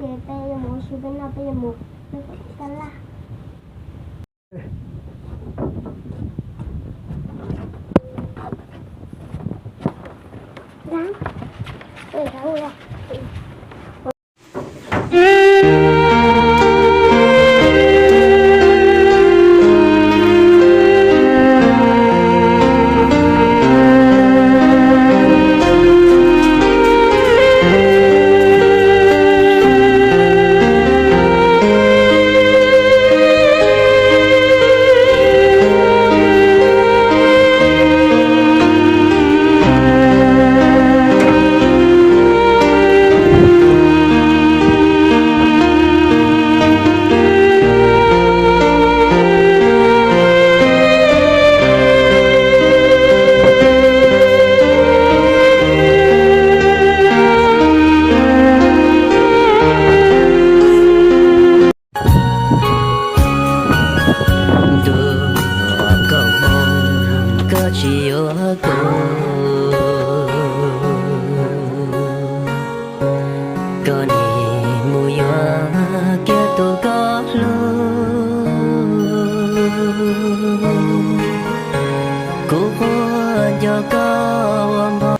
Ces peb yuav mus ua si, peb noj peb yuav mus peb pom kab laj. Ntuj, koj hmoob koj tsis yuav kuv, koj nim mus yuav kiag tus koj hlub. Kuv quaj nco koj ua npog.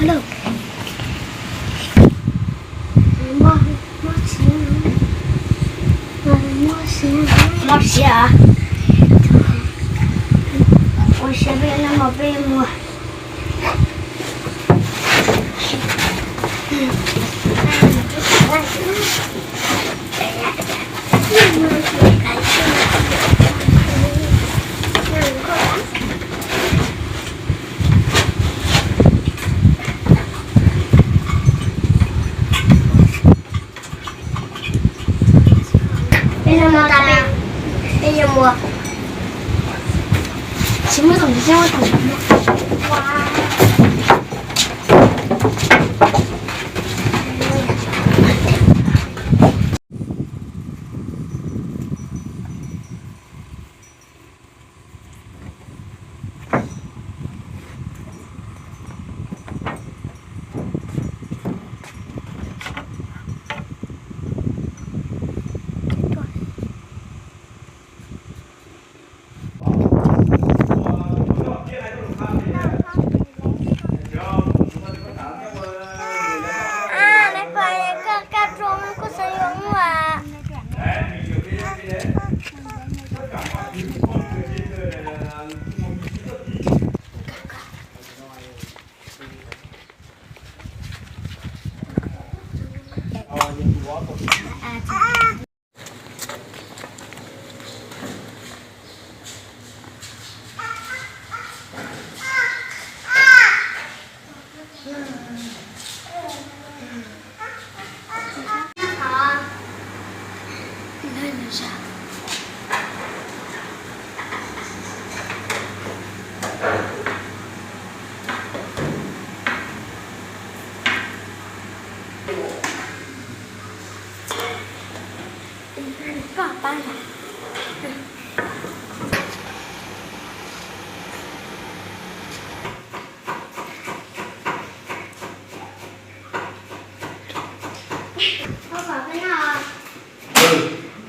Hello. Mob siab, mob siab. Ua siab peb no mas peb mus. Peb no no tas peb, peb yuav mus. Tsis muaj tus tsis muaj tus.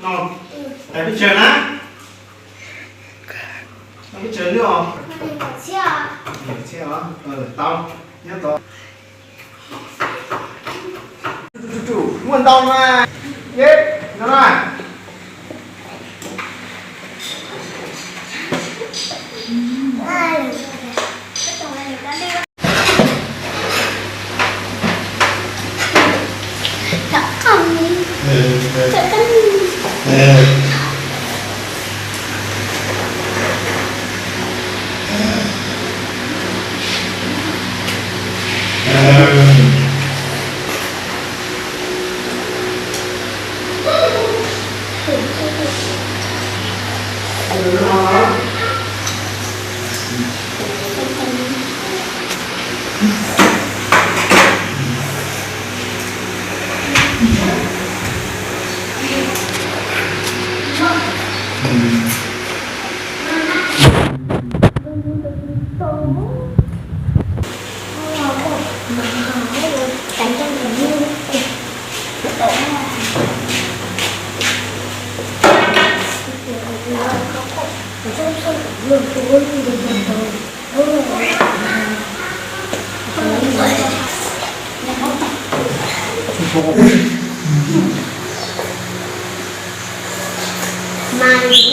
Hais peb tsawg na? Peb tsawg lub os? Tau, nyob tau. Muaj ntau na. Yeb, no na.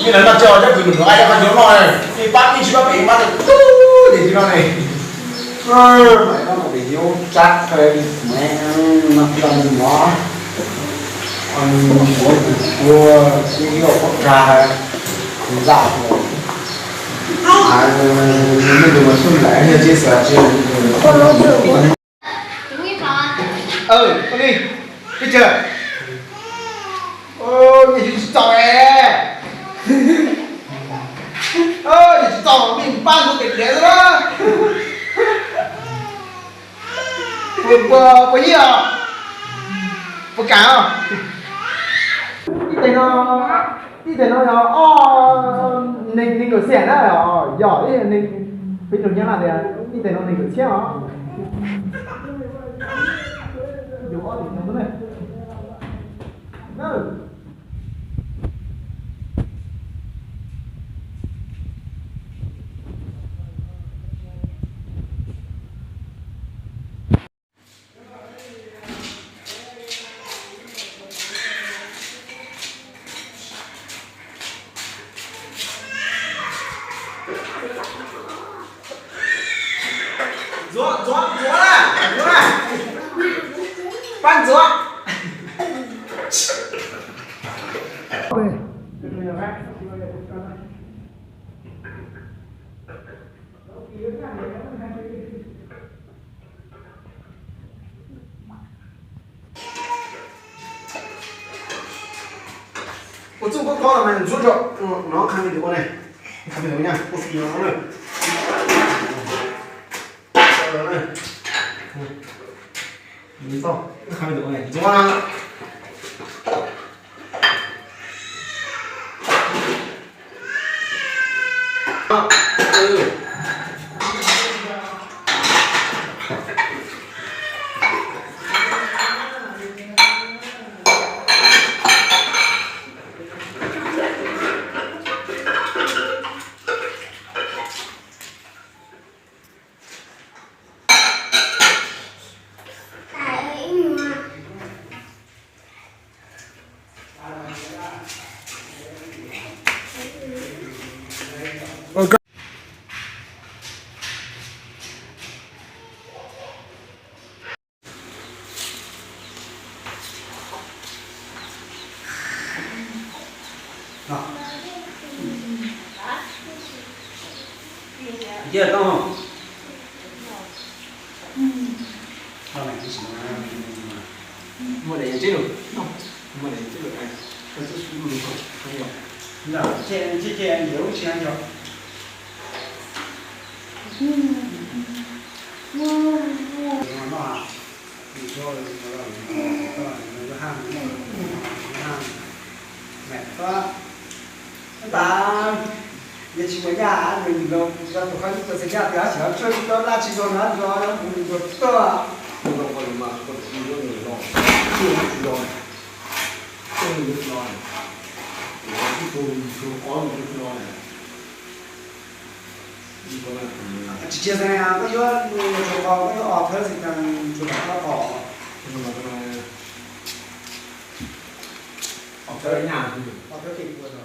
Ib leeg noj coj cov kws nws nqa cov qhov ncauj no, pab ib tsis pab pem mas tub ces tib no ne. Mas no pem hiu tsab qe me no tau mov, mov ua ib yog pob tag, ntaj, nej tus mas xub nlaim yog tsis xav tsis. Koj li, peb tsawg? Yog tsis txaus es, yog tsis txaus me pab ntxuav pem liav xwb na. Puas yig os? Puas kam os? Ib teg no, ib teg no yog ob neeg, neeg kaum xiam na, yog ib neeg, peb nug nyab laj tias ib teg no neeg kaum txhiab os. Yus ob teg no ne. Ntxuav, ntxuav, ntxuav na, ntxuav na. Pab ntxuav. Ua txuj kub kho los mas ntxuav rau no, qha me tus ua ne, qha me tus ua nyaj ua fi no na. Qha me tus ua ne ntxuav na. Muaj daim tsib lus, muaj daim tsib lus, tsib lus, tsib lus, Niam txiv, yog tsis muaj yaj nws los yog tus qhov ib tug txiv yaj tias xyov tshuaj ib tug laj tsis zoo na, nrog nws tuaj. Tus no ua li mas ua tus ib lub nws no, tus no, tus no, Ib tug tsuas qhov tus no. Tsis cia xav koj yuav mus tsuas qhov koj yuav ob thawb xwb, tsuas lam koj qhov. Ob thawb nyaj, ob thawb kev ua no.